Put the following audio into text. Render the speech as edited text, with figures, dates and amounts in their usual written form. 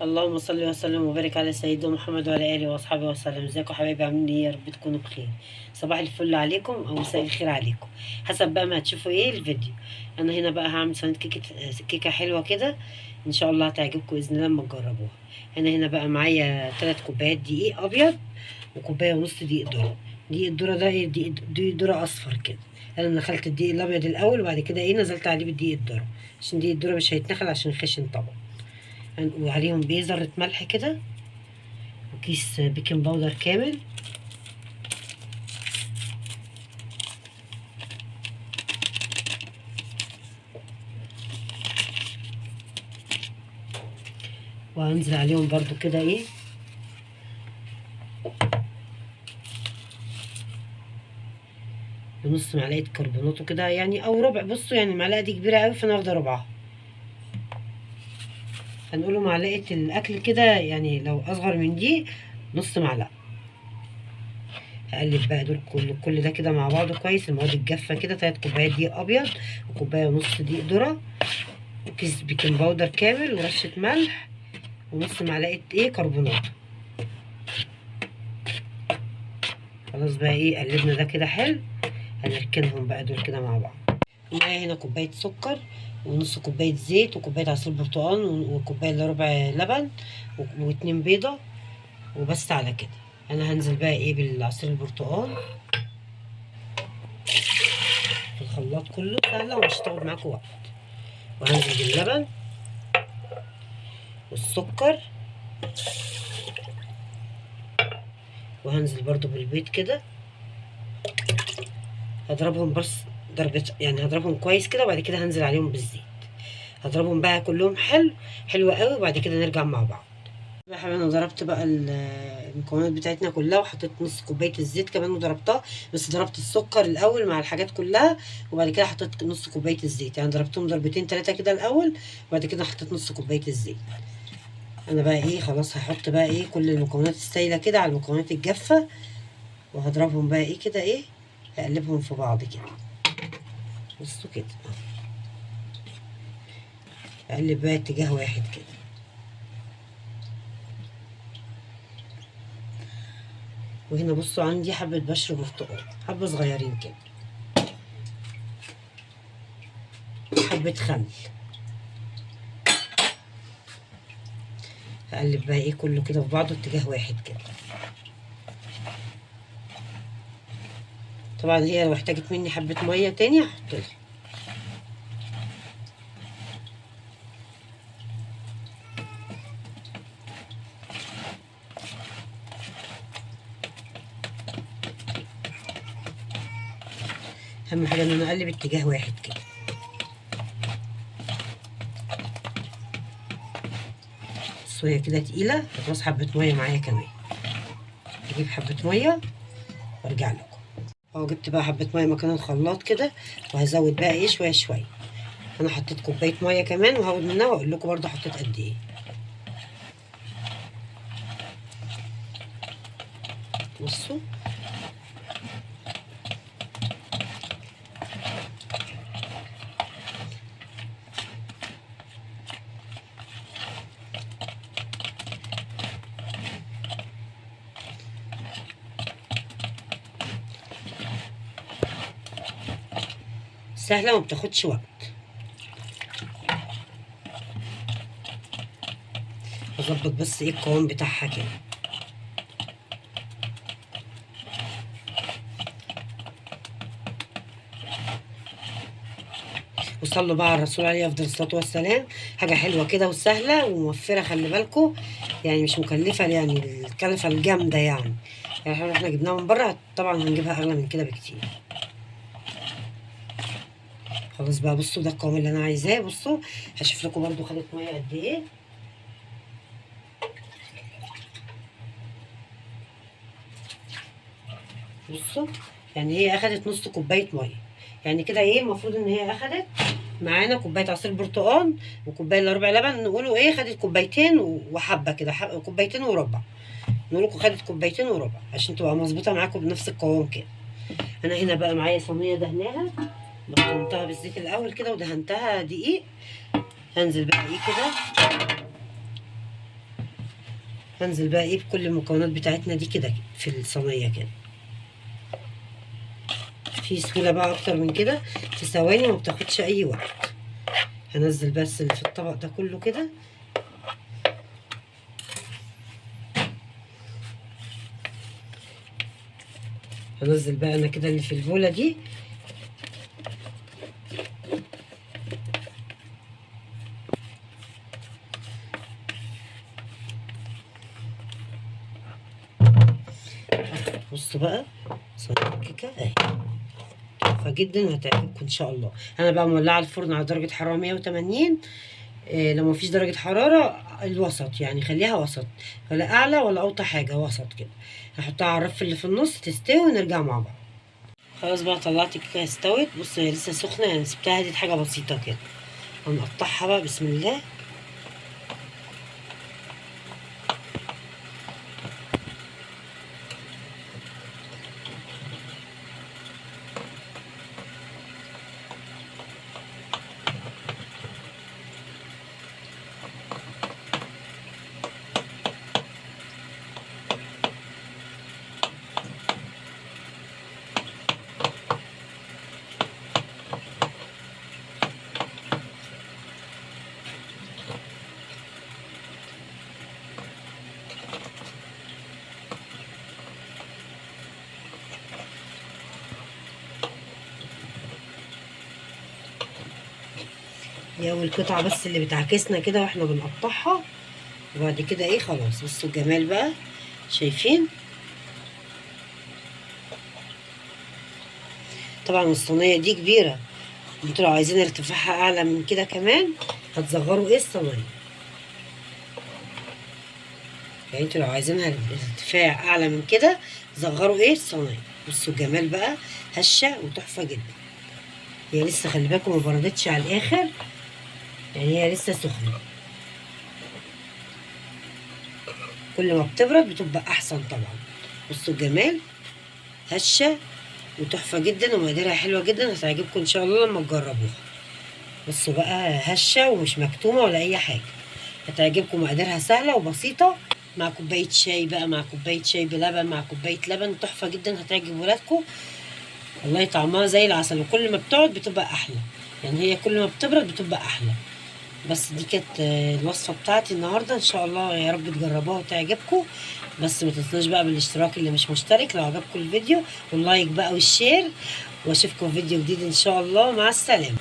اللهم صل وسلم وبارك على سيدنا محمد وعلى اله واصحابه وسلم. ازيكم حبايبي؟ عاملين ايه؟ يا رب تكونوا بخير. صباح الفل عليكم او مساء الخير عليكم، حسب بقى ما هتشوفوا ايه الفيديو. انا هنا بقى هعمل صينية كيكة حلوة كده، ان شاء الله هتعجبكم باذن الله لما تجربوها. انا هنا بقى معايا 3 كوبايات دقيق ابيض وكوبايه ونص دقيق ذره. دقيق الذرة ده ايه؟ دقيق ذره اصفر كده. انا نخلت الدقيق الابيض الاول وبعد كده ايه نزلت عليه بالدقيق الذرة، عشان دقيق الذرة مش هيتنخل عشان خشن طبعا. وعليهم بيه ذره ملح كده وكيس baking powder كامل. وهنزل عليهم برضو كده ايه بنص معلقه كربوناتو كده يعني، او ربع. بصوا يعني المعلقة دي كبيرة قوي فانا واخده ربعها، هنقوله معلقه الاكل كده يعني، لو اصغر من دي نص معلقه. هقلب بقى دول كل ده كده مع بعضه كويس. المواد الجافه كده 3 كوبايات دقيق ابيض وكوبايه ونص دقيق ذره وكيس baking powder كامل ورشه ملح ونص معلقه ايه كربوناتو. خلاص بقى ايه قلبنا ده كده حلو. هنركنهم بقى دول كده مع بعض. معايا هنا كوباية سكر ونص كوباية زيت وكوبايه عصير برتقال وكوبايه الا ربع لبن و2 بيضة وبس. على كده انا هنزل بقى ايه بالعصير البرتقال في الخلاط كله، سهلة ومش هتاخد معاكم وقت. وهنزل باللبن والسكر، وهنزل برضو بالبيض كده. هضربهم بس ضربة يعني، هضربهم كويس كده وبعد كده هنزل عليهم بالزيت. هضربهم بقى كلهم حلو حلو قوي وبعد كده نرجع مع بعض. يا حبايبي انا ضربت بقى المكونات بتاعتنا كلها وحطيت نص كوباية الزيت كمان وضربتها، بس ضربت السكر الاول مع الحاجات كلها وبعد كده حطيت نص كوباية الزيت، يعني ضربتهم ضربتين 3 كده الاول وبعد كده حطيت نص كوباية الزيت. انا بقى ايه خلاص هحط بقى ايه كل المكونات السايله كده على المكونات الجافه، وهضربهم بقى ايه كده ايه هقلبهم في بعض كده. بصوا كده اقلب بقى اتجاه واحد كده. وهنا بصوا عندي حبة بشر برتقال، حبة صغيرين كده، حبة خل. هقلب بقى ايه كله كده في بعضه اتجاه واحد كده. طبعا هي لو احتاجت مني حبة مية تاني هحط لها. اهم حاجة ان انا اقلب اتجاه واحد كده. بصوا هي كده تقيلة، هتعوز حبه مية معايا كمان. اجيب حبه مية وارجع لكم. اهو جبت بقى حبه مية مكان الخلاط كده، وهزود بقى ايه شوية شوية. انا حطيت كوباية مية كمان وهاخد منها واقول لكم برده حطيت قد ايه. بصوا سهلة وما بتاخدش وقت. اظبط بس ايه القوام بتاعها كده. وصلوا بقى على الرسول عليه افضل الصلاة والسلام. حاجة حلوة كده وسهلة وموفره، خلي بالكم يعني مش مكلفة، يعني الكلفة الجامدة يعني. يعني احنا جبناها من بره طبعا هنجيبها اغلى من كده بكتير. خلاص بقى بصوا ده القوام اللي انا عايزاه. بصوا هشوف لكم برده خدت مية قد ايه. بصوا يعني هي اخدت نص كوباية مية، يعني كده ايه المفروض ان هي اخدت معانا كوباية عصير برتقال وكوبايه الا ربع لبن، نقولوا ايه خدت كوبايتين وحبه كده، كوبايتين وربع، نقول خدت كوبايتين وربع عشان تبقى مظبوطة معاكم بنفس القوام كده. انا هنا بقى معايا صينية دهناها، بطنتها بالزيت الاول كده ودهنتها دقيق. هنزل بقى ايه كده هنزل بقى ايه بكل المكونات بتاعتنا دي كده في الصينية كده. في سهولة بقى اكتر من كده، في ثواني وما بتاخدش اي وقت. هنزل بس اللي في الطبق ده كله كده. هنزل بقى انا كده اللي في البوله دي. بصوا بقى صينية الكيكه اهي تحفة جدا، هتعجبكم ان شاء الله. انا بقى مولعه الفرن على درجه حرارة 180. لو مفيش درجه حرارة الوسط، يعني خليها وسط، ولا اعلى ولا اوطى حاجة، وسط كده. هحطها على الرف اللي في النص تستوي ونرجع مع بعض. خلاص بقى طلعت الكيكه استوت. بصوا هي لسه سخنة، يعني سبتها هديت حاجة بسيطة كده. هنقطعها بقى بسم الله. دي اول قطعه بس اللي بتعكسنا كده واحنا بنقطعها، وبعد كده ايه خلاص. بصوا الجمال بقى، شايفين؟ طبعا الصينية دي كبيرة، انتوا لو عايزين ارتفاعها اعلى من كده كمان هتصغروا ايه الصينية. يعني انتوا لو عايزينها ارتفاع اعلى من كده صغروا ايه الصينية. بصوا الجمال بقى، هشه وتحفه جدا. هي لسه خلي بالكم ما بردتش على الاخر، يعني هي لسه سخنة. كل ما بتبرد بتبقى احسن طبعا. بصوا الجمال، هشه وتحفه جدا ومقاديرها حلوة جدا، هتعجبكم ان شاء الله لما تجربوها. بصوا بقى هشه ومش مكتومة ولا اي حاجة، هتعجبكم. مقاديرها سهلة وبسيطة، مع كوباية شاي بقى، مع كوباية شاي بلبن، مع كوباية لبن، تحفة جدا، هتعجب ولادكم والله. طعمها زي العسل، وكل ما بتقعد بتبقى احلى، يعني هي كل ما بتبرد بتبقى احلى. بس دي كانت الوصفة بتاعتي النهارده، ان شاء الله يا رب تجربوها وتعجبكم. بس ما تنسوش بقى بالاشتراك اللي مش مشترك لو عجبكم الفيديو، وال like بقى وال share، واشوفكم في فيديو جديد ان شاء الله. مع السلامة.